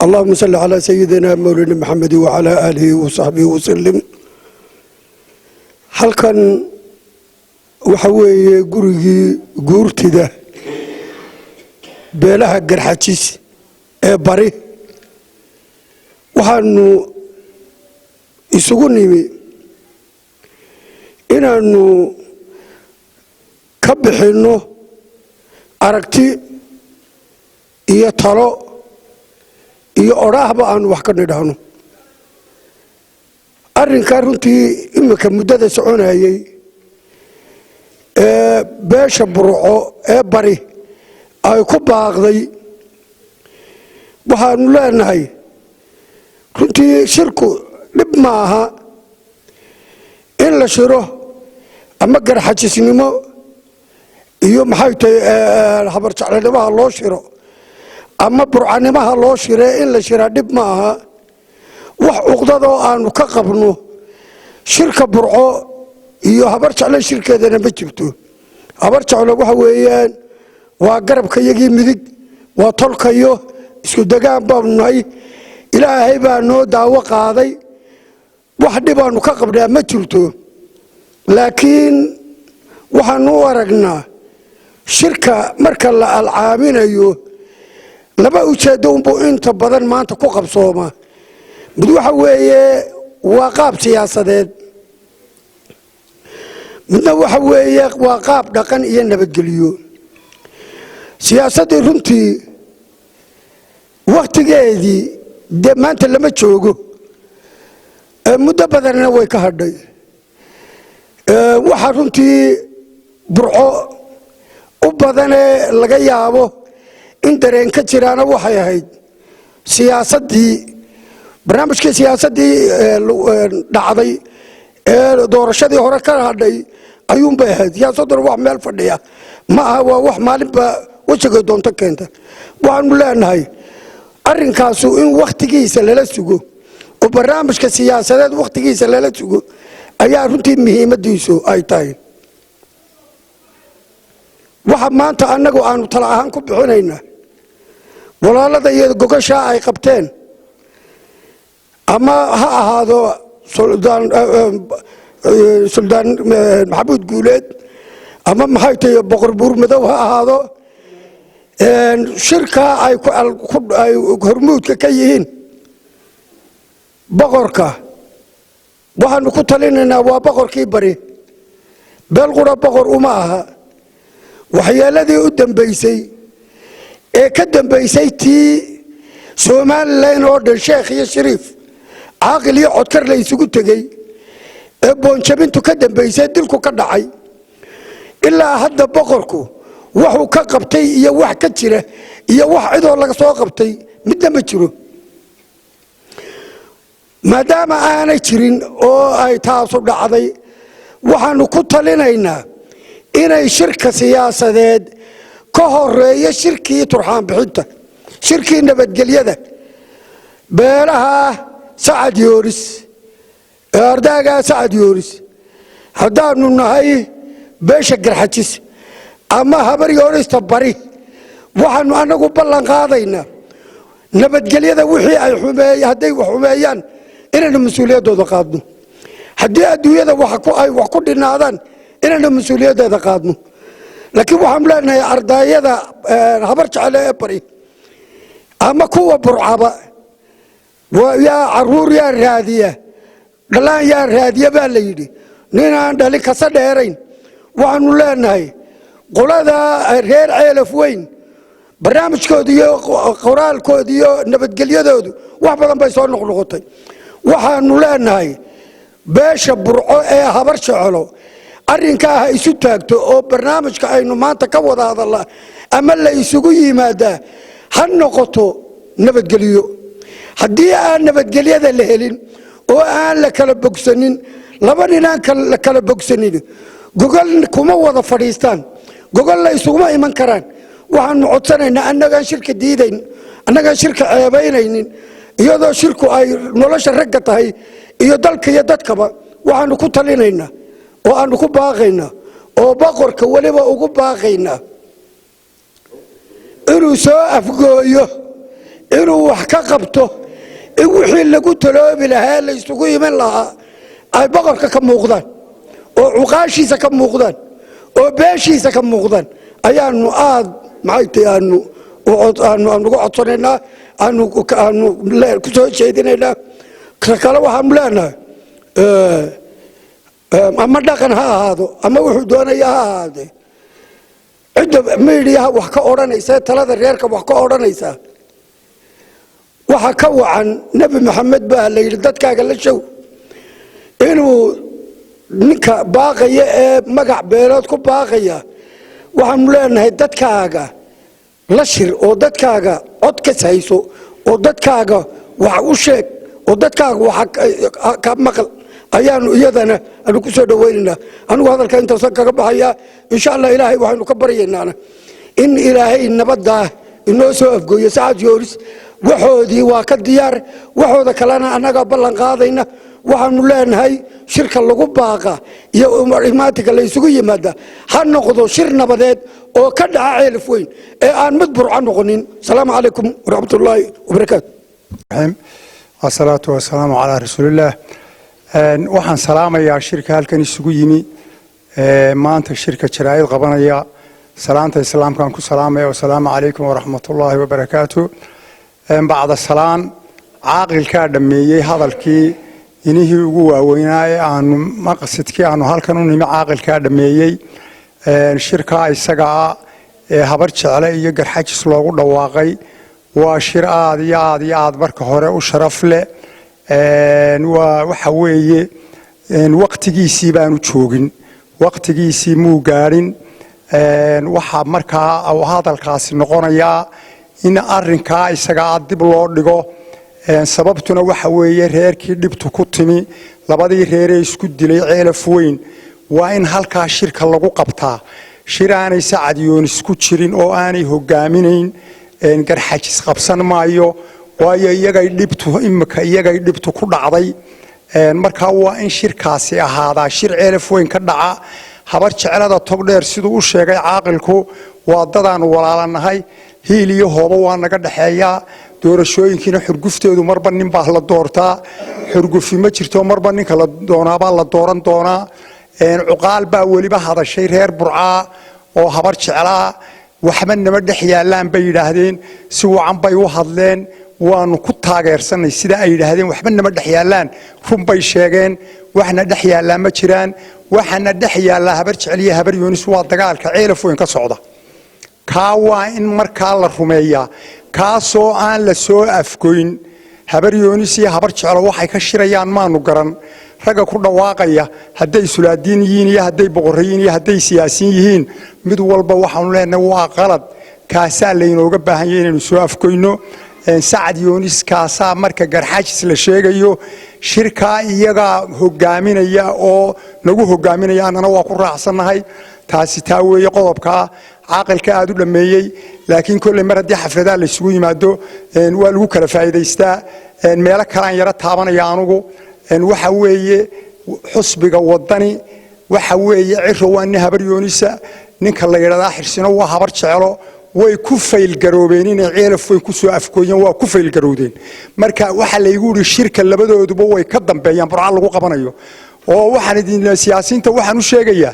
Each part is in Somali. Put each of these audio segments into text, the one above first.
اللهم صل على سيدنا مولانا محمد وعلى آله وصحبه وسلم. Halkan waxa weeye gurigii guurtida beelaha Garxajis ee Bari. Waxaanu isugu nimi inaannu ka bixinno aragti iyo talo iyo odhaahba aanu wax ka nidhaahno arrinkaa. Runtii iminka muddada soconayey ee beesha Burco ee Bari ay ku baaqday, waxaanu leenahay runtii shirku dhib ma aha in la shiro, ama Garxajisnimo iyo maxay tahay Habarjeclanimaha loo shiro ama Burcanimaha loo shiree, in la shiraa dhib ma aha. Wax cuqdadoo aanu ka qabno shirka Burco iyo Habar Jecle shirkeedana ma jirto. Habar Jeclo waxa weeyaan waa garabka yagii midig, waa tolkayo, isku degaan baanu nahay, Ilaahay baa noo daawo qaaday, wax dhibaanu ka qabnaa ma jirto. Laakiin waxaanu u aragnaa shirka marka la alcaaminayo laba ujeeddo unbuu inta badan maanta ku qabsooma. Mid waxa weeye waa qaab siyaasadeed, midna waxa weeye waa qaab dhaqan iyo nabadgelyo. Siyaasaddii runtii wakhtigeedii dee maanta lama joogo, muddo badanna way ka hadhay. Waxaa runtii Burco u badanee laga yaabo in dareen ka jiraana waxay ahayd siyaasaddii, barnaamijkii siyaasaddii dhacday ee doorashadii hore ka hadhay ayuunbay ahayd. Siyaasadduna wax meel fadhiya ma aha, waa wax maalinba wejigay doonto keenta. Waxaanu leenahay arrinkaasu in wakhtigiisa lala sugo oo barnaamijka siyaasadeed wakhtigiisa lala sugo ayaa runtii muhiimadiisu ay tahay. Waxa maanta annagu aanu tala ahaan ku bixinayna, walaalada iyo gogashaa ay qabteen, ama ha ahaado Suldaan Maxamuud Guuleed ama maxay tahay Boqor Buur Madow ha ahaado, shirkaa ay hormuudka ka yihiin boqorka, waxaanu ku talinaynaa waa boqorkii Bari, beel qura boqor uma aha. Waxyeeladii u dambaysay ee ka dambaysay tii Somalilan oo dhan, sheekh iyo shariif, caaqil iyo codkar la isugu tegey ee boonjabintu ka dambaysay, dilku ka dhacay, ilaa hadda boqorku wuxuu ka qabtay iyo wax ka jira iyo wax cidoo laga soo qabtay midna ma jiro. Maadaama aanay jirin oo ay taasu dhacday, waxaanu ku talinaynaa inay shirka siyaasadeed ka horeeyo shirkii turxaan bixinta, shirkii nabadgelyada beelaha Sacad Yooris ee ardaagaa Sacad Yooris. Haddaanu nahay beesha Garxajis ama Habar Yoorista Bari, waxaanu annagu ballan qaadaynaa nabadgelyada wixii ay xumeey, hadday wax xumeeyaan inaynu mas-uuliyaddooda qaadno, haddii adduunyada ay wax ku dhinaadaan inaynu mas-uuliyaddeeda qaadno. Laakiin waxaanu leenahay ardaayada Habar Jecle ee Bari ama kuwa Burcaba, yaa caruur yaa raadiya, dhallaan yaa raadiya baa la yidhi, ninaan dhalin kasa dheerayn. Waxaanu leenahay qolada reer Ceelaf Weyn barnaamijkooda iyo qoraalkooda iyo nabadgelyadoodu wax badan bay soo noqnoqotay. Waxaanu leenahay beesha Burco ee Habar Jeclo arrinkaa ha isu taagto, oo barnaamijka aynu maanta ka wada hadallaa ama la isugu yimaadaa ha noqoto nabadgelyo. Haddii aan nabadgelyada la helin oo aan la kala bogsanin, laba nin aan la kala bogsanin gogol kuma wada fadhiistaan, gogolla isuguma iman karaan. Waxaanu codsanaynaa, annagaan shirka diidayn, annagaan shirka ceebaynaynin, iyadoo shirku ay nolosha ragga tahay iyo dalka iyo dadkaba, waxaanu ku talinaynaa oo aanu ku baaqaynaa oo boqorka weliba ugu baaqaynaa inuu soo afgooyo. Inuu wax ka qabto in wixii lagu taloobi lahaa, la isugu iman lahaa, ay boqorka ka muuqdaan oo cuqaashiisa ka muuqdaan oo beeshiisa ka muuqdaan ayaanu aad, maxay tahay, aanu uga codsanaynaa, aanu ku soo jeedinaynaa. Ka kale waxaanu leenahay, ama dhaqan ha ahaado ama wuxuu doonaya ha ahaadee, cidda miidiyaha wax ka odhanaysa, talada reerka wax ka odhanaysa, waxa ka wacan Nebi Maxamed baa la yidhi, "Dadkaaga la show." Inuu ninka baaqaya ee magac beelood ku baaqaya, waxaanu leenahay, dadkaaga la shir oo dadkaaga cod kas hayso oo dadkaaga wax u sheeg oo dadkaaga wax ka maqal ayaanu iyadana aanu ku soo dhawaynaynaa. Anigu hadalka intaasan kaga baxayaa. Insha Allah, Ilaahay waxaynu ka baryaynaana in Ilaahay nabaddaa inoo soo afgooyo. Sacad Yoonis waxoodii waa ka diyaar, waxooda kalena annagaa ballan qaadayna. Waxaanu leenahay, shirka lagu baaqa iyo imaatinka la isugu yimaada ha noqdo shir nabadeed oo ka dhaca Ceelaf Weyn ee aan mid Burco noqonin. Asalaamu calaykum waraxmatullaahi wabarakaatu. Wasalaatu wasalaamu calaa rasuulillaah. Waxaan salaamayaa shirka halkan isugu yimi, maanta shirka jaraa'id qabanaya. Salaanta islaamkaan ku salaamaya: wasalaamu calaykum waraxmatullaahi wabarakaatu. Bacda salaan, caaqilkaa dhammeeyey hadalkii. Inihii ugu waaweynaa ee aanu maqsidkii aanu halkan u nimi caaqilkaa dhammeeyey. Shirkaa isagaa ee Habar Jecle iyo Garxajis loogu dhawaaqay waa shir aad iyo aad iyo aad marka hore u sharaf leh. Waa waxa weeye, waqtigiisii baanu joogin, waqtigiisii muu gaadhin. Waxaa markaa hadalkaasi noqonayaa in arinkaa isagaa dib loo dhigo. Sababtuna waxa weeye, reerkii dhibtu ku timi, labadii reeree isku dilay Ceelaf Weyn, waa in halkaa shirka lagu qabtaa. Shir aanay Sacad Yoonis ku jirin oo aanay hogaaminayn Garxajis qabsan maayo, waayo iyagay dhibtu imika, iyagay dhibtu ku dhacday. Markaa waa in shirkaasi ahaadaa shir Ceelaf Weyn ka dhaca. Habar Jeclada Togdheer, siduu u sheegay caaqilku, waa dadaanu walaalanahay, hiil iyo hoobo waa naga dhexeeyaa. Doorashooyinkiina xurgufteedu marba nin baa la doortaa, xurgufi ma jirto, marba ninka la doonaabaa la dooran doonaa. Cuqaal baa weliba hadashay reer Burcaa oo Habar Jeclaa. "Waxba nama dhex yaallaan," bay yidhaahdeen. Si wacan bay u hadleen, waanu ku taageersanay sida ay yidhaahdeen. "Waxba nama dhex yaallaan," run bay sheegeen. Waxna dhex yaallaa ma jiraan. Waxana dhex yaallaa Habar Jeceliyo Habar Yoonis waa dagaalka Ceelaf Weyn ka socda. Kaa waa in markaa la rumeeyaa, kaasoo aan la soo afgoyn. Habar Yoonis iyo Habar Jeclo waxay ka shirayaan maanu garan. Ragga ku dhawaaqaya, hadday sulaadiin yihiin iyo hadday boqorrayiin iyo hadday siyaasiin yihiin, mid walba waxaanu leenahay waa qalad. Kaasaa laynooga baahan yahay inaynu soo afgoyno. Sacad Yoonis kaasaa marka Garxaajis la sheegayo, shirkaa iyagaa hogaaminaya oo nagu hogaaminaya, annana waa ku raacsannahay. Taasi taa weeye. Qodobkaa caaqilka aad u dhammeeyey, laakiin kolley mar haddii xafladaha la isugu yimaado waa lagu kala faa'iidaystaa. Meelo kalaan yaro taabanaya anugu. Waxa weeye xusbiga Wadani, waxa weeye Ciro waa nin Habar Yoonisa, ninka la yidhahdaa Xirsino waa Habar Jeclo. Way ku failgaroobeen inay Ceelaf Weyn ku soo afgooyeen, waa ku failgarowdeen. Marka waxaa laygu yidhi shirka labadooduba way ka dambeeyaan Burca lagu qabanayo. Oo waxaan idin siyaasiyiinta waxaan u sheegayaa,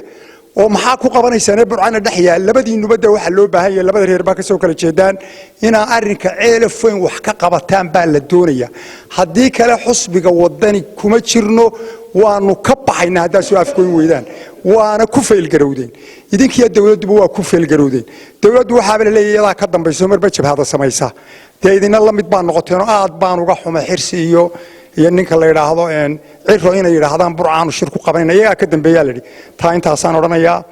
oo maxaa ku qabanaysaan Burcana dhex yaal labadiinuba? De waxaa loo baahan yahay, labada reer baa ka soo kala jeedaan, inaa arrinka Ceelaf Weyn wax ka qabataan baa la doonaya. Haddii kale xusbiga Wadani kuma jirno, waanu ka baxaynaa haddaa soo afgoyn weydaan. Waana ku failgarowdeen, idinkiyo dowladduba waa ku failgarowdeen. Dowladdu waxaaba la leeyahay iyadaa ka dambayso, marba jabhada samaysa. Dee idina la mid baa noqoteenoo aad baan uga xumay Xirsi iyo ninka la yidhaahdo Ciro inay yidhaahdaan Burcaanu shir ku qabanayna, iyagaa ka dambeeyaa la yidhi. Taa intaasaan odhanayaa.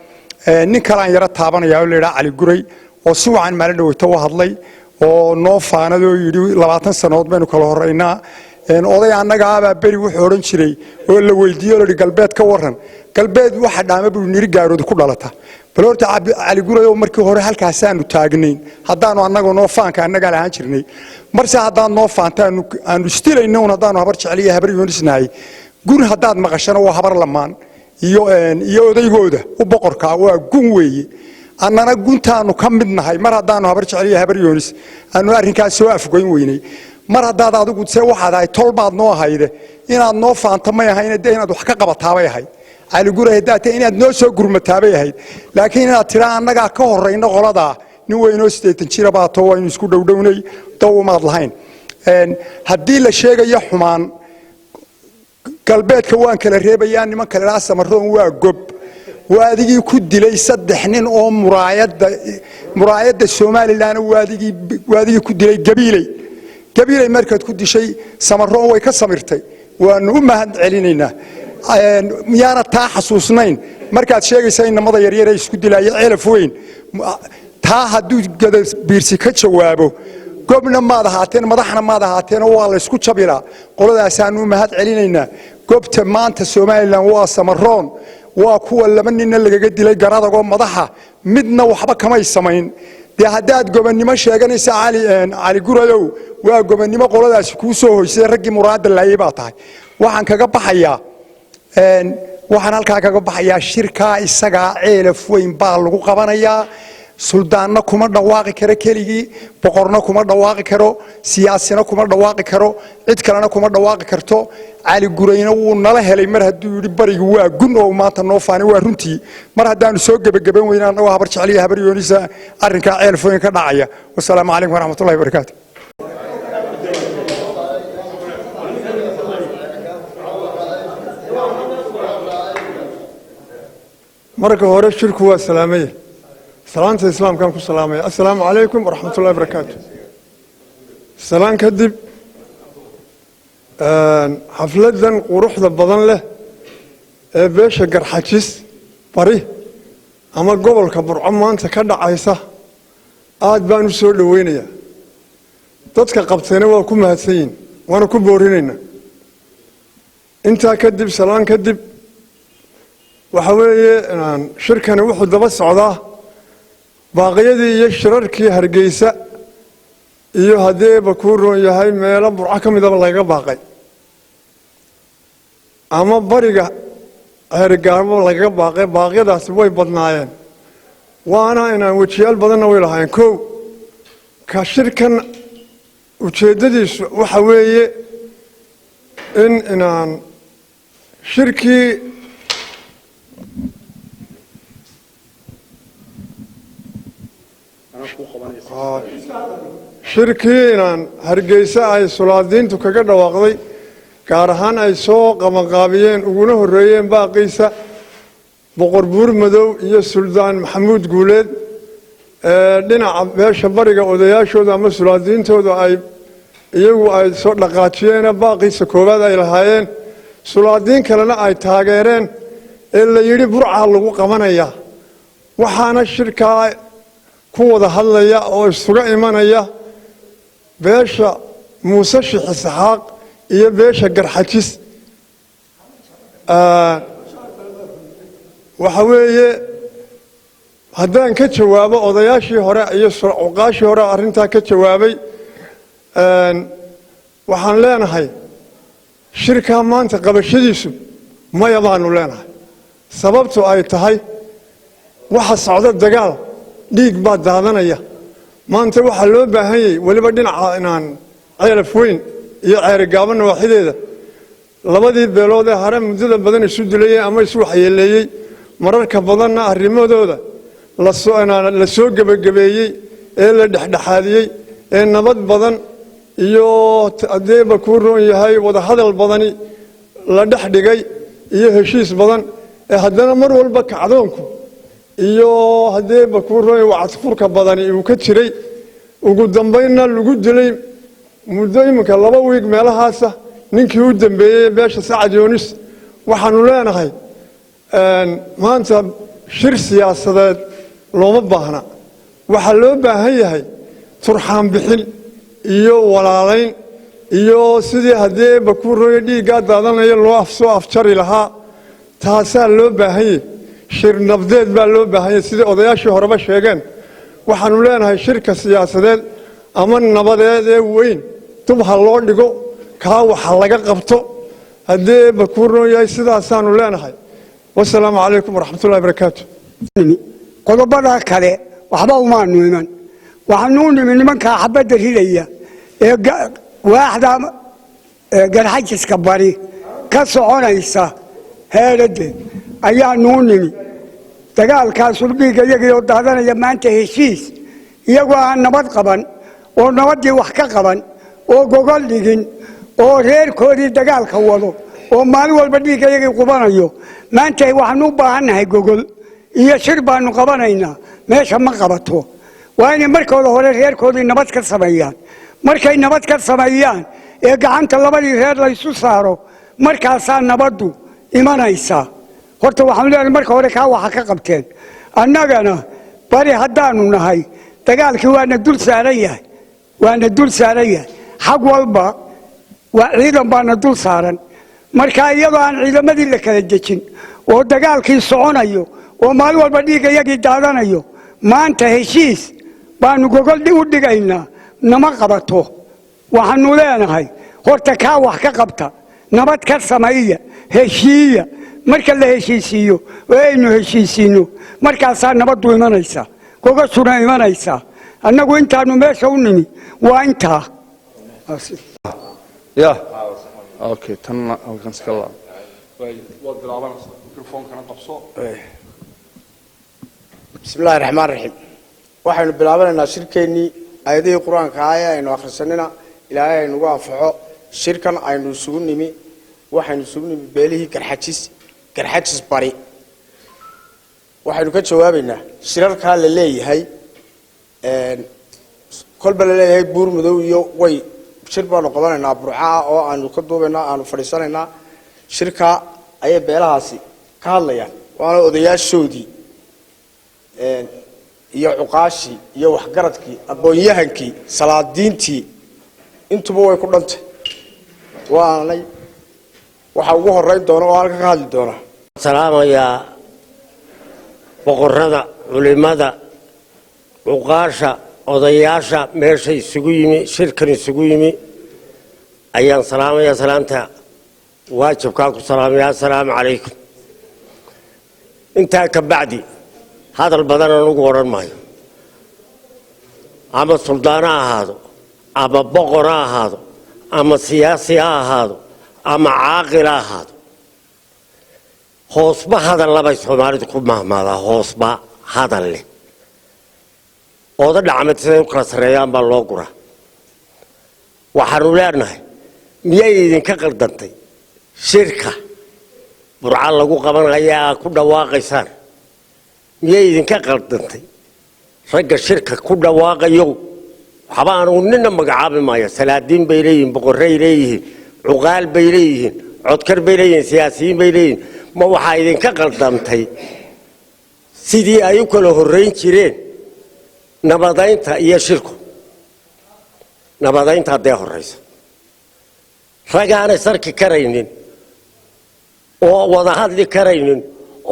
Nin kalean yaro taabanaya oo la yidhaha Cali Guray, oo si wacan maalin dhaweyto u hadlay oo noo faanadoo yidhi 20 sannadood baynu kala horraynaa. Oday annagaabaa beri wuxuu odhan jiray oo la weydiiyo, la yidhi, "Galbeed ka warran?" "Galbeed waxa dhaama," buu, "niri gaaroodi ku dhalata." Bal horta Cali Guray oo markii hore halkaasaanu taagnayn haddaanu annaga noo faanka annagaa lahaan jirnay, marse haddaad noo faanta aanu istilayna un haddaanu Habar Jecel iyo Habar Yoonisnahay. Gun haddaad maqashana waa Habar Lamaan iyo odaygooda u boqorkaa, waa gun weeye. Annana guntaanu ka mid nahay. Mar haddaanu Habar Jecel iyo Habar Yoonis aanu arrinkaas soo afgoyn weynay, mar haddaad adigu se waxaad ahay tol baad noo ahayde, inaad noo faanta may ahayne, dee inaad wax ka qabataabay ahayd. Cali Guray haddaad tahay, inaad noo soo gurmataabay ahayd. Laakiin inaad tiraa annagaa ka horrayna qoladaa, nin weynoo 80 jira baato, waynu isku dhowdhownay, daw umaad lahayn. Haddii la sheegayo xumaan, galbeedka waan kala reebayaa. Niman kale dhaa Samaroon waa gob. Waa adigii ku dilay saddex nin oo muraayadda Somalilan. Waa adigii ku dilay Gabiiley. Gabiiley markaad ku dishay, Samaroon way ka samirtay, waanu u mahad celinaynaa. Miyaana taa xasuusnayn markaad sheegaysa inamada yaryar ee isku dilaya Ceelaf Weyn? Taa hadduu Gadabiirsi ka jawaabo, gobna maad ahaateen, madaxna maad ahaateen, waa laysku jabilaa. Qoladaasaanu u mahad celinaynaa. Gobta maanta Somalilan waa Samaroon, waa kuwa laba ninna lagaga dilay Garadagoo madaxa, midna waxba kamay samayn. Dee haddaad gobonnimo sheeganaysa, Cali Gurayow, waa gobonnimo qoladaasi kuu soo hoysay. Raggii muraadda laayay baa tahay. Waxaan halkaa kaga baxayaa, shirkaa isagaa Ceelaf Weyn baa lagu qabanayaa. Suldaanna kuma dhawaaqi karo keligii, boqorna kuma dhawaaqi karo, siyaasina kuma dhawaaqi karo, cid kalena kuma dhawaaqi karto. Cali Gurayna wuu nala helay mar hadduu yidhi barigu waa gun oo maanta noo faanay. Waa runtii. Mar haddaanu soo gebagaban weyna annagoo Habar Jeceliya Habar Yoonisa arrinkaa Ceelaf Weyn ka dhacaya. Wasalaamu calaykum waraxmatullahi wabarakaatu. Marka hore shirku waa salaamaya, salaanta islaamkaan ku salaamaya. Assalaamu calaykum waraxmatullahi barakaatu. Salaan kadib, xafladdan quruxda badan leh ee beesha Garxajis bari ama gobolka Burco maanta ka dhacaysa aad baan u soo dhoweynayaa. Dadka qabtayna waa ku mahadsan yihin, waana ku boorinaynaa. Intaa kadib, salaan kadib, waxa weeye shirkani wuxuu daba socdaa baaqyadii iyo shirarkii Hargeysa iyo haddeeba kuu roon yahay meelo Burco ka midaba lagaga baaqay ama bariga Ceerigaabo lagaga baaqay. Baaqyadaasi way badnaayeen, waana inaan wejiyaal badanna way lahaayeen. Kow, ka shirkan ujeeddadiisu waxa weeye in inaan shirkii inaan Hargeysa ay sulaadiintu kaga dhawaaqday, gaar ahaan ay soo qabanqaabiyeen uguna horreeyeen baaqiisa Boqor Buur Madow iyo Suldaan Maxamuud Guuleed, dhinaca beesha bariga odayaashooda ama sulaadiintooda ay iyagu ay soo dhaqaajiyeene, baaqiisa koowaad ay lahaayeen, sulaadiin kalena ay taageereen, ee la yidhi Burcaa lagu qabanayaa. Waxaana shirkaa ku wada hadlaya oo isuga imanaya beesha Muuse Sheekh Isxaaq iyo beesha Garxajis. Waxa weeye, haddaan ka jawaabo odayaashii hore iyo cuqaashii hore arrintaa ka jawaabay, waxaan leenahay shirkaa maanta qabashadiisu maya baanu leenahay. Sababtu ay tahay, waxa socda dagaal, dhiig baa daadanaya. Maanta waxaa loo baahan yahay weliba dhinaca inaan Ceelaf Weyn iyo Ceerigaabo nawaaxideeda, labadii beelood ee hare muddada badan isu dilayey ama isu waxyeeleeyey, mararka badanna arrimadooda la soo gebagabeeyey ee la dhexdhexaadiyey ee nabad badan iyo haddeeba kuu roon yahay wadahadal badani la dhex dhigay iyo heshiis badan, ee haddana mar walba kacdoonku iyo haddeeba kuu roon yahay wacadfurka badani uu ka jiray, ugu dambaynna lagu dilay muddo iminka 2 wiig meelahaasa ninkii u dambeeyey beesha Sacad Yoonis, waxaanu leenahay maanta shir siyaasadeed looma baahna. Waxaa loo baahan yahay turxaan bixin iyo walaalayn iyo sidii haddii bakuurooya dhiiggaa daadanaya loo soo afjari lahaa. Taasaa loo baahan yahay. Shir nabdeed baa loo baahan yahay, sidii odayaashii horeba sheegeen. Waxaanu leenahay shirka siyaasadeed ama nabadeed ee weyn dub ha loo dhigo, kaa waxa laga qabto haddii bakuuroon yahay. Sidaasaanu leenahay. Wasalaamu calaykum waraxmatullahi barakaatu. Qodobada kale waxba umaanu iman. Waxaanu u nimi nimankaa xabadda ridaya ee waaxda Garxajiska Bari ka soconaysa heeradde ayaanu u nimi. Dagaalkaasu dhiigga iyagii oo daadanaya maanta heshiis, iyagoo aan nabad qaban oo nabaddii wax ka qaban oo gogol dhigin oo reerkoodii dagaalka wado oo maalin walba dhiigga iyagii qubanayo, maanta waxaanu u baahannahay gogol iyo shir baanu qabanaynaa. Meesha ma qabato. Waa inay markooda hore reerkoodii nabad ka sameeyaan. Markay nabad ka sameeyaan ee gacanta labadii reer laysu saaro, markaasaa nabaddu imanaysaa. Horta waxaanu leenahay, marka hore kaa waxa ka qabteen. Annagana Bari haddaanu nahay, dagaalkii waana dul saaran yahay, waana dul saaran yahay. Xag walba waa ciidan baana dul saaran. Marka iyadoo aan ciidamadii la kala dejin oo dagaalkii soconayo oo maalin walba dhiigga iyagii daadanayo, maanta heshiis baanu gogol u dhigaynaa nama qabato. Waxaanu leenahay, horta kaa wax ka qabta, nabad ka sameeya, heshiiya. Marka la heshiisiiyo oo aynu heshiisiino, markaasaa nabaddu imanaysaa, gogashuna imanaysaa. Annagu intaanu meesha u nimi waa intaa. Ya, okay, tanna halkan iska laab. Waad bilaabanaysaa, mikrofonkana qabso. Bismi Illahi Raxmaan Raxiim. Waxaynu bilaabanaynaa shirkeennii. Aayadihii Qur-aanka ah ee aynu akhrisanina Ilaahay aynugu anfaco. Shirkan aynu isugu nimi, waxaynu isugu nimi beelihii Garxajis, Garxajis Bari. Waxaynu ka jawaabaynaa shirarkaa la leeyahay, kolba la leeyahay Buur Madow iyo way shir baanu qabanaynaa Burcaa oo aanu ka duubaynaa, aanu fadhiisanaynaa. Shirkaa ayay beelahaasi ka hadlayaan, waana odayaashoodii iyo cuqaashii iyo waxgaradkii, aqoon-yahankii, salaadiintii, intuba way ku dhantay. Waanay waxa ugu horeyn doona oo halka ka hadli doona. Salaamayaa boqorada, culimada, cuqaasha, odayaasha meesha isugu yimi, shirkan isugu yimi ayaan salaamayaa. Salaamta waajibkaa ku salaamaya. Assalaamu calaykum. Intaa ka bacdi, hadal badan anugu odhan maayo. Ama suldaan ha ahaado, ama boqor ha ahaado, ama siyaasi ha ahaado, ama caaqil ha ahaado, hoosba hadal labay Soomaalidu ku mahmaadaa. Hoosba hadal leh ooda dhacmed siday u kala sarreeyaan baa loo guraa. Waxaanu leenahay, miyay idinka qaldantay shirka Burca lagu qabanaya aa ku dhawaaqaysaan? Miyay idinka qaldantay, ragga shirka ku dhawaaqayo? Waxba anugu nina magacaabi maayo. Salaadiin bay leeyihiin, boqorray leeyihiin, cuqaal bay leeyihiin, codkar bay leeyihiin, siyaasiyiin bay leeyihiin. Ma waxaa idinka qaldantay sidii ay u kala horrayn jireen nabadaynta iyo shirku? Nabadaynta haddee horraysa, ragaanay sarki karaynin oo wada hadli karaynin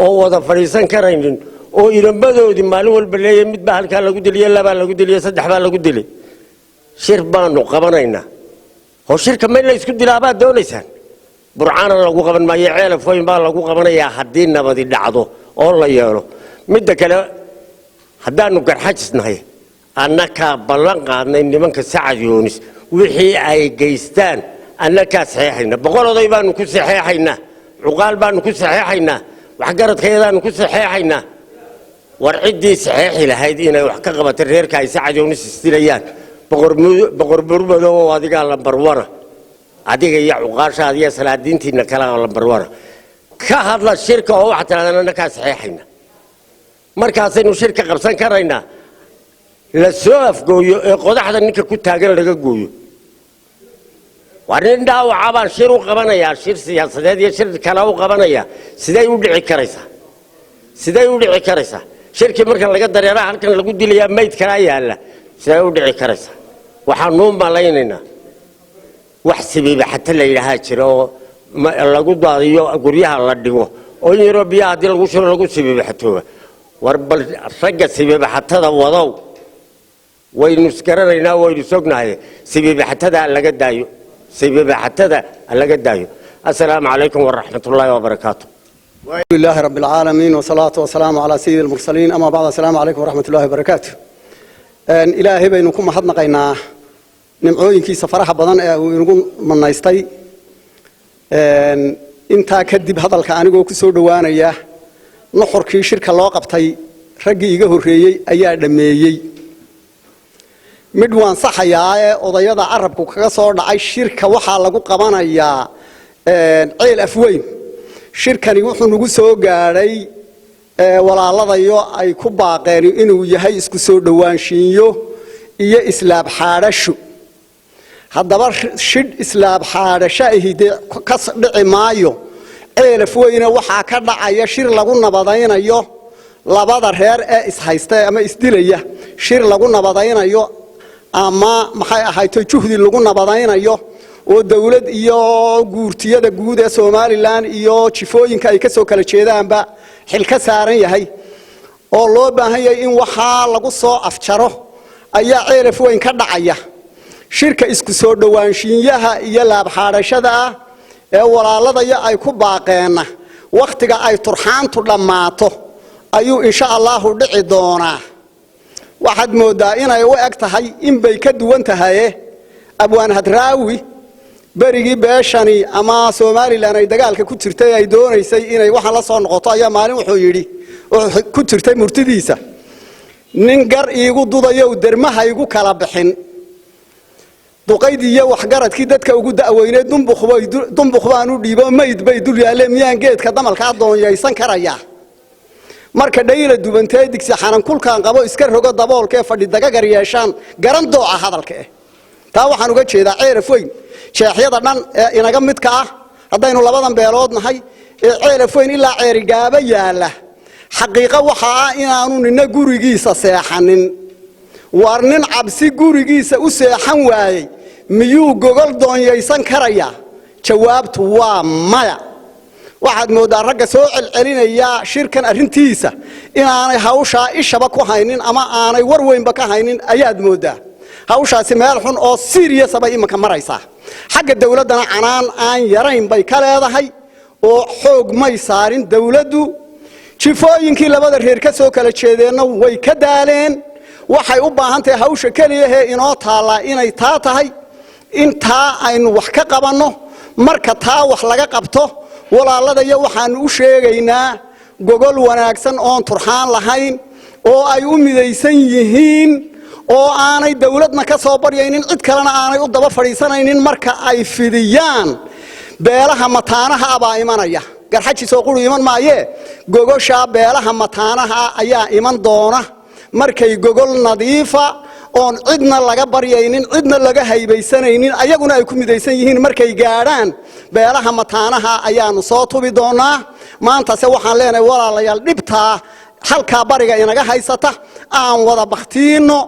oo wada fadhiisan karaynin oo inamadoodii maalin walba leeyahay mid baa halkaa lagu diliye, labaa lagu diliye, saddex baa lagu dilay, shir baanu qabanaynaa. Oo shirka ma in la isku dilaabaad doonaysaan? Burcana lagu qaban maayo, Ceelafoyn baa lagu qabanayaa haddii nabadi dhacdo oo la yeelo. Midda kale, haddaanu Garxajisnahay, annakaa ballan qaadnay nimanka Sacad Yoonis wixii ay geystaan annakaa saxeexayna. 100 oday baanu ku saxeexaynaa, cuqaal baanu ku saxeexaynaa, waxgaradkayadaanu ku saxeexaynaa. War ciddii saxeexi lahayd inay wax ka qabatay reerka ay Sacad Yoonis isdilayaan, Boqor Burmadow oo adigaa lambar wana, adiga iyo cuqaashaada iyo salaadiintiina kala lambar wana. Ka hadla shirka oo waxaad tirahdaan annakaa saxeexayna. Markaasaynu shirka qabsan karaynaa. La soo afgooyo ee qodaxda ninka ku taagan laga gooyo. Waa nin dhaawaca baan shir u qabanayaa, shir siyaasadeed iyo shir kale u qabanayaa. Siday u dhici karaysaa? Siday u dhici karaysaa? Shirkii marka laga dareeraa halkan lagu dilayaa, mayd kalaa yaalla. Siday u dhici karaysaa? Waxaanuu malaynaynaa wax sibiiba xata la yidhaahaa jira oo lagu daadiyo guryaha la dhigo oo in yaroo biyaha haddii lagu shiro lagu sibiibaxatooba. War bal ragga sibiibaxatada wadow, waynu isgaranaynaa, waynu sognahay. Sibiibaxatada ha laga daayo, sibiibaxatada ha laga daayo. Assalaamu calaykum waraxmatullaahi wabarakaatu. لله رب العالمين والصلاة والسلام على سيد المرسلين أما بعد السلام عليكم ورحمة الله وبركاته. إلهي بينكم mahadnaqaynaa nimcooyinkiisa faraha badan ee uu inagu manaystay. Intaa kadib hadalka anigoo ku soo dhowaanaya nuxurkii shirka loo qabtay raggii iga horreeyey ayaa dhammeeyey. Mid waan saxayaa ee odayada carabku kaga soo dhacay shirka waxaa lagu qabanayaa Ceel Afweyn. Shirkani wuxuu nagu soo gaadhay walaaladayo ay ku baaqeen inuu yahay isku soo dhowaanshiinyo iyo islaab xaadhasho. Haddaba shidh islaab xaadhasho ahi dee ka dhici maayo Ceel Afweyne. Waxaa ka dhacaya shir lagu nabadaynayo labada reer ee ishaysta ama isdilaya, shir lagu nabadaynayo ama maxay ahayto juhdi lagu nabadaynayo oo dawlad iyo guurtiyada guud ee Somaliland iyo jifooyinka ay ka soo kala jeedaanba xil ka saaran yahay oo loo baahan yahay in waxaa lagu soo afjaro ayaa Ceel Afweyn ka dhacaya. Shirka isku soo dhowaanshiinyaha iyo laabxaadhashada ah ee walaaladaya ay ku baaqeenna wakhtiga ay turxaantu dhammaato ayuu insha Allahu dhici doonaa. Waxaad moodaa inay u eg tahay in bay ka duwan tahaye Abwaan Hadraawi berigii beeshani ama Somaliland ay dagaalka ku jirtay ay doonaysay inay waxaan la soo noqoto ayaa maalin wuxuu yidhi ku jirtay murtidiisa, nin gar iigu dudayow dermaha igu kala bixin, duqaydii iyo waxgaradkii dadka ugu da'weyneed dumbuq baan u dhiibo mayd bay dul yaaleen, miyaan geedka damalka adoonyaysan karayaa? Marka dhayla dubantee digsi xanankulkaan qabo iska rogo daboolkee fadhi dagagar yeeshaan garan dooca hadalka eh. Taa waxaan uga jeedaa Ceel Afweyn jeexyada dhan ee inaga midka ah haddaynu labadan beelood nahay ee Ceel Afweyn ilaa Ceerigaaba yaala. Xaqiiqo waxa ah inaanu nina gurigiisa seexanin. War nin cabsi gurigiisa u seexan waayey miyuu gogol doonyaysan karayaa? Jawaabtu waa maya. Waxaad moodaa ragga soo celcelinaya shirkan arrintiisa inaanay hawshaa ishaba ku haynin ama aanay war weynba ka haynin ayaad moodaa. Hawshaasi meel xun oo serious bay imanka maraysaa. Xagga dawladdana canaan aan yarayn bay ka leedahay oo xoog may saarin dawladdu. Jifooyinkii labada reer ka soo kala jeedeenna way ka daaleen. Waxay u baahan tahay hawsha keliyahee inoo taallaa inay taa tahay, in taa aynu wax ka qabanno. Marka taa wax laga qabto walaaladaya waxaanu u sheegaynaa gogol wanaagsan oon turxaan lahayn oo ay u midaysan yihiin oo aanay dawladna ka soo baryaynin cid kalena aanay u daba fadhiisanaynin. Marka ay fidiyaan beelaha mataanaha abaa imanaya, Garxaji soo quru iman maayee, gogoshaa beelaha mataanaha ayaa iman doona. Markay gogol nadiifa oon cidna laga baryaynin cidna laga haybaysanaynin ayaguna ay ku midaysan yihiin markay gaadhaan beelaha mataanaha ayaanu soo tubi doonaa. Maantase waxaan leenahay walaalayaal dhibtaa halkaa bariga inaga haysata aan wada bakhtiinno.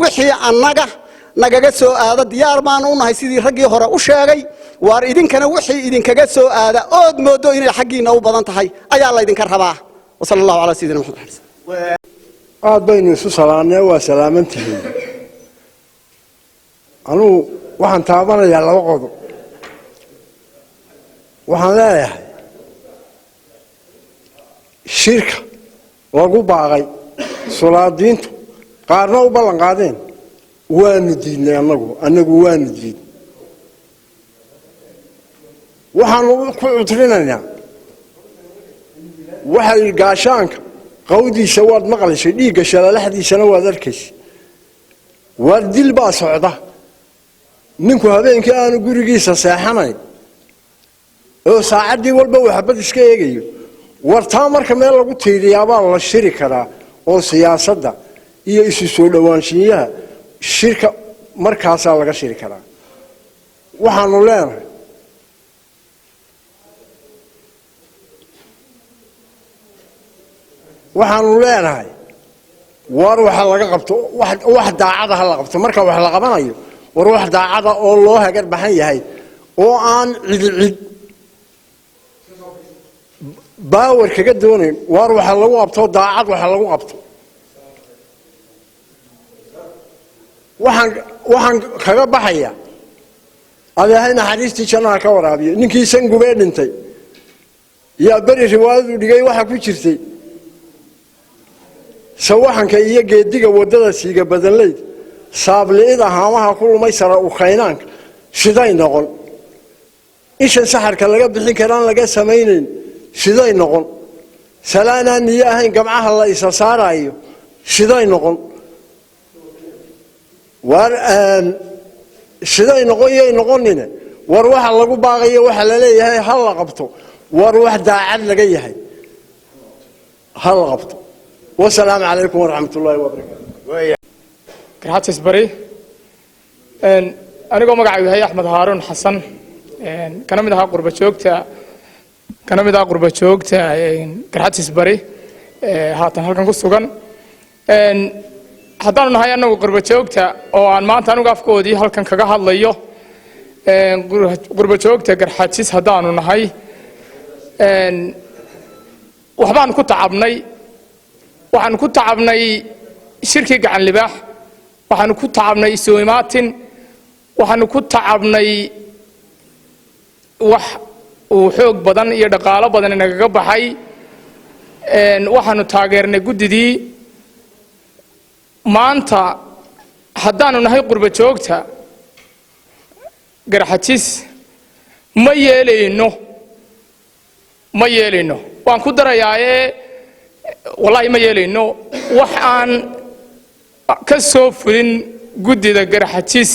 Wixii annaga nagaga soo aada diyaar baanu u nahay sidii raggii hore u sheegay. Waar idinkana wixii idinkaga soo aada ood moodo inay xaggiinna u badan tahay ayaa laydinka rabaa. Wasala allahu calaa sayidina Maxamed. Aad baynu isu salaamnee, waa salaamantihiin. Anugu waxaan taabanayaa laba qodob. Waxaan leeyahay shirka lagu baaqay sulaadiintu qaarna u ballan qaadeen waanu diidnay. Annagu waanu diidnay. Waxaanu ku cudrinaynaa waxay gaashaanka qawdiisa waad maqlaysay, dhiigga shalalaxdiisana waad arkaysay. Waar dil baa socda, ninku habeenkii aanu gurigiisa seexanayn oo saacaddii walba uu xabad iska eegayo. War taa marka meel lagu tiiriyaabaa la shiri karaa oo siyaasadda iyo isu soo dhowaanshiinyaha shirka markaasaa laga shiri karaa. Waxaanu leenahay war waxa laga qabto wax daacada ha la qabto. Marka wax la qabanayo war wax daacada oo loo hagar baxan yahay oo aan cid cid baawar kaga doonayn, war waxa lagu qabto daacad waxa lagu qabto. Waxaan kaga baxaya adeehay naxariistii jannaha ka waraabiyo ninkii sangubee dhintay. Yaa beri riwaayadu dhigay waxaa ku jirtay sawaxanka iyo geediga waddada siiga badanleyd, saabli'ida haamaha ku lumay, sara u khaynaanka siday noqon, ishan saxarka laga bixin karaan laga samaynayn siday noqon, salaanaan niyo ahayn gamcaha la isa saaraayo siday noqon, war siday noqon yay noqonine. War waxa lagu baaqayo, waxa la leeyahay ha la qabto, war wax daacad laga yahay ha la qabto. Wasalaamu calaykum waraxmat ullaahi wabarakaatu. Garxajis Bari, anigoo magacaygu yahay Axmed Haaruun Xasan, kana mid ahaa qurba joogta, kana mid ahaa qurba joogta Garxajis Bari, haatan halkan ku sugan. Haddaanu nahay annagu qurba joogta oo aan maanta anigu afkoodii halkan kaga hadlayo, qurba joogta Garxajis haddaanu nahay, waxbaanu ku tacabnay. Waxaanu ku tacabnay shirkii Gacan Libaax, waxaanu ku tacabnay isuimaatin, waxaanu ku tacabnay wax uu xoog badan iyo dhaqaalo badan inagaga baxay. Waxaanu taageernay guddidii. Maanta haddaanu nahay qurba joogta Garxajis, ma yeelayno, ma yeelayno. Waan ku darayaaye, wallaahi ma yeelayno wax aan ka soo fulin guddida Garxajis.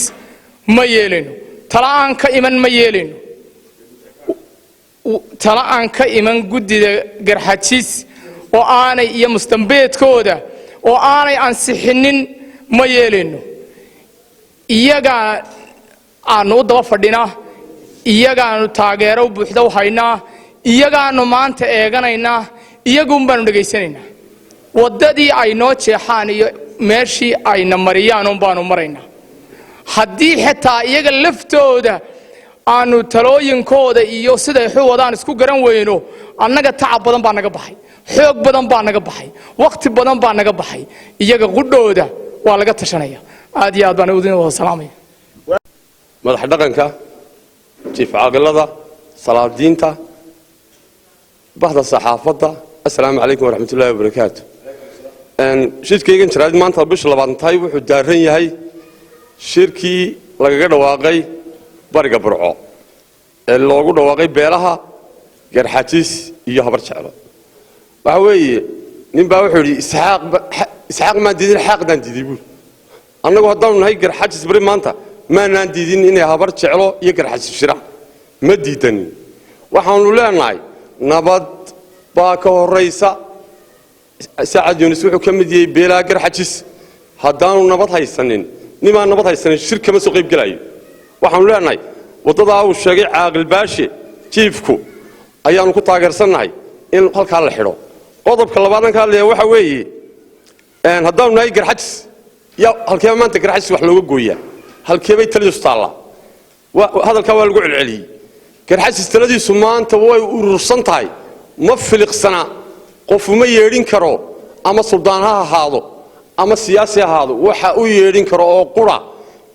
Ma yeelayno tala aan ka iman, ma yeelayno tala aan ka iman guddida Garxajis oo aanay iyo mustambeedkooda oo aanay ansixinin, ma yeelayno. Iyagaa aanu u daba fadhinaa, iyagaanu taageero buuxda u haynaa, iyagaanu maanta eeganaynaa, iyaguun baanu dhegaysanaynaa. Waddadii ay noo jeexaan iyo meeshii ayna mariyaan un baanu maraynaa. Haddii xitaa iyaga laftooda aanu talooyinkooda iyo siday xu wadaan isku garan weyno, annaga tacab badan baa naga baxay, xoog badan baa naga baxay, wakhti badan baa naga baxay, iyaga qudhooda waa laga tashanaya. Aad iyo aad baan idin wada salaamaya. Madax dhaqanka, jiif caaqilada, salaadiinta, bahda saxaafadda, assalaamu calaykum waraxmat ullahi wabarakaatu. Shirkaygan jaraa'id maanta bisha 20 tahay wuxuu daaran yahay shirkii lagaga dhawaaqay bariga Burco ee loogu dhawaaqay beelaha Garxajis iyo Habar Jeclo. Waxa weeye, nin baa wuxuu yidhi: "Isxaaq, Isxaaq maan diidin, xaaqdaan diiday," buuri. Annagu haddaanu nahay Garxajis Bari maanta maanaan diidin inay Habar Jeclo iyo Garxajis shiraan, ma diidanin. Waxaanu leenahay nabad baa ka horraysa. Sacad Yunis wuxuu ka mid yahay beelaha Garxajis. Haddaanu nabad haysanin, nimaan nabad haysanin shir kama soo qayb gelayo. Waxaanu leenahay waddadaa uu sheegay Caaqil Baashe jiifku ayaanu ku taageersannahay in halkaa la xidho. Qodobka labaadan ka hadlaya waxa weeye, haddaanu nahay Garxajis, ya halkeeba maanta Garxajis wax looga gooyaa? Halkeebay taladiisu taallaa? Hadalkaa waa lagu celceliyey. Garxajis taladiisu maanta way urursan tahay, ma filiqsana, qofuma yeedhin karo, ama suldaan ha ahaado ama siyaasi ha ahaado. Waxa u yeedhin karo oo qura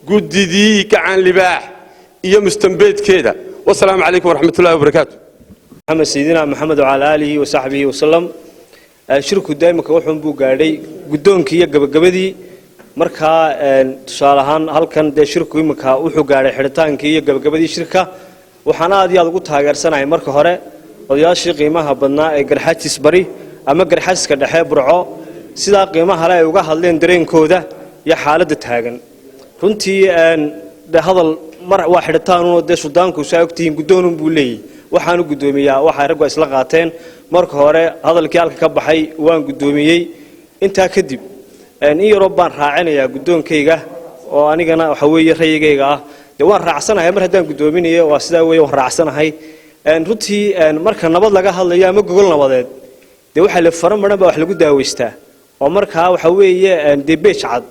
guddidii Gacan Libaax iyo mustambeedkeeda. Wasalaamu calaykum waraxmatullahi wabarakaatu. Maxamed sayidina Maxamed wacala aalihi wasaxbihi wasalam. Shirku daa'imka wuxuun buu gaadhay guddoonkii iyo gabagabadii. Markaa tusaale ahaan halkan dee shirku iminka wuxuu gaadhay xidhitaankii iyo gabagabadii shirka. Waxaan aad iyo aad ugu taageersanahay marka hore odayaashii qiimaha badnaa ee Garxajis Bari ama Garxajiska Dhexe Burco, sidaa qiimaha le ay uga hadleen dareenkooda iyo xaaladda taagan. Runtii de hadal mar waa xidhitaanuno dee suldaanku saa ogtihiin guddoonun buu leeyahy. Waxaanu guddoomiyaa waxay raggu isla qaateen. Marka hore hadalkii halka ka baxay waan guddoomiyey. Intaa kadib in yaroo baan raacinayaa guddoonkayga oo anigana waxa weeye rayigayga ah. Dee waan raacsanahay mar haddaan guddoominayo, waa sidaa weeye, waan raacsanahay. Runtii marka nabad laga hadlayo ama gogol nabadeed, dee waxaa la fara maran baa wax lagu daaweystaa, oo markaa waxa weeye dee beej cad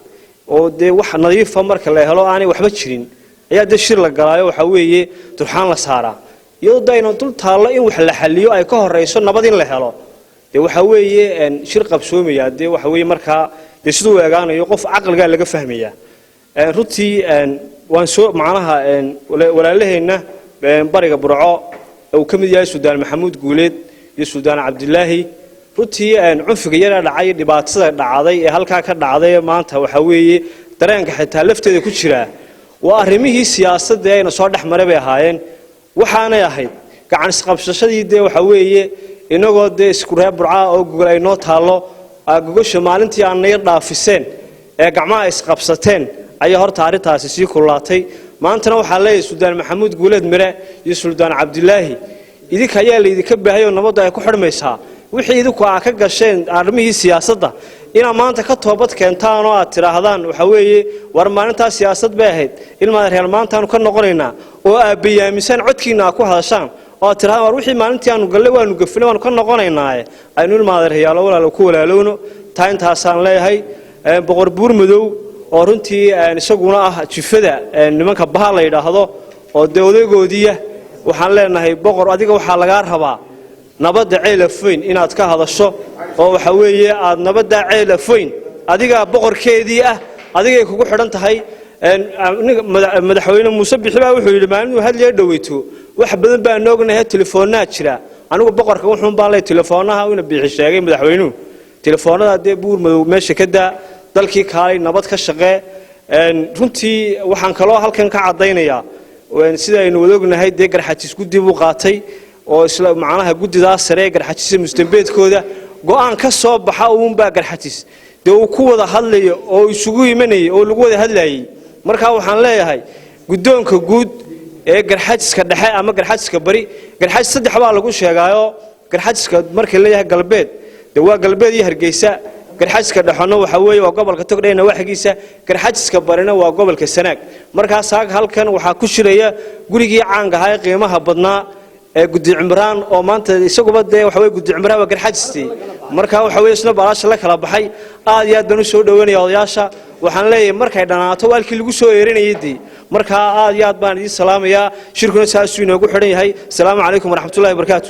oo dee wax nadiifa marka la helo aanay waxba jirin ayaa dee shir la galaayo, waxa weeye durxaan la saaraa, iyadoo dee ayna dul taallo in wax la xaliyo ay ka horeyso nabad in la helo. Dee waxa weeye shir qabsoomaya dee waxa weeye markaa dee siduu u eegaanayo qof caqligaa laga fahmayaa. Runtii waan soo macnaha walaalaheenna bariga Burco uu ka mid yahay Suldaan Maxamuud Guuleed iyo Suldaan Cabdilaahi. Runtii cunfiga yara dhacay, dhibaatada dhacday ee halkaa ka dhacday maanta waxa weeye dareenka xitaa lafteeda ku jira waa arrimihii siyaasadda ayna soo dhex maray bay ahaayeen. Waxaanay ahayd gacan isqabsashadii dee waxa weeye inagoo dee isku reer Burcaa oo gogol ay noo taallo, gogosha maalintii aan nayar dhaafiseen ee gacmaha isqabsateen ayaa horta arrintaasi sii kululaatay. Maantana waxaa leeyahay Suldaan Maxamuud Guuleed Mire iyo Suldaan Cabdilaahi, idinka ayaa laydinka baahay oo nabadda ay ku xidhmaysaa. Wixii idinku aa ka gasheen arrimihii siyaasadda inaad maanta ka toobad keentaan oo aad tidhaahdaan waxa weeye war maalintaa siyaasad bay ahayd, ilmaad reer maantaanu ka noqonaynaa, oo aad bayaamisaan codkiina aad ku hadashaan oo aad tidhahdaan war wixii maalintii aanu gallay waanu gafinay waanu ka noqonaynaaye aynu ilmaadeeryaalo walaalo ku walaalowno. Taa intaasaan leeyahay. Boqor Buur Madow oo runtii isaguna ah jifada nimanka baha la yidhaahdo oo dee odaygoodiiya, waxaan leenahay boqor adiga waxaa lagaa rabaa nabadda Ceel Afweyn inaad ka hadasho oo waxa weeye aad nabadda Ceel Afweyn adigaa boqorkeedii ah, adigay kugu xidhan tahay. Madaxweyne Muuse Bixi baa wuxuu yidhi maalinuu hadliya dhoweyto wax badan baan ognahay, telefoonaa jira. Anigu boqorka wuxuun baan leeyahay telefoonaha ina Bixi sheegay madaxweynuhu, telefoonada dee Buur Madow meesha ka daa, dalkii kaalay nabad ka shaqee. Runtii waxaan kaloo halkan ka caddaynayaa sida aynu wada ognahay dee Garxajis guddi buu qaatay oo isla macnaha guddidaa sare ee Garxajisa mustambeedkooda go'aan ka soo baxa uunbaa Garxajis dee uu ku wada hadlayo oo isugu imanayay oo lagu wada hadlayay. Markaa waxaan leeyahay guddoonka guud ee Garxajiska dhexe ama Garxajiska bari, Garxajis saddex baa lagu sheegaayo. Garxajiska marka leeyahay galbeed dee waa galbeed iyo Hargeysa, Garxajiska dhexona waxa weeye waa gobolka Togdheer nawaaxigiisa, Garxajiska barina waa gobolka Sanaag. Markaas halkan waxaa ku shiraya gurigii caanka ahaa ee qiimaha badnaa ee Guddi Cimraan oo maanta isaguba dee waxa weeye Guddi Cimraan waa Garxajistay. Marka waxa weeye isna balaasha la kala baxay. Aad iyo aad baan u soo dhaweynaya odayaasha, waxaan leeyahay markay dhanaato waalkii lagu soo eeranayay dee. Marka aad iyo aad baan idiin salaamayaa, shirkuna saasuu inoogu xidhan yahay. Asalaamu calaykum waraxmatullahi wabarakaatu.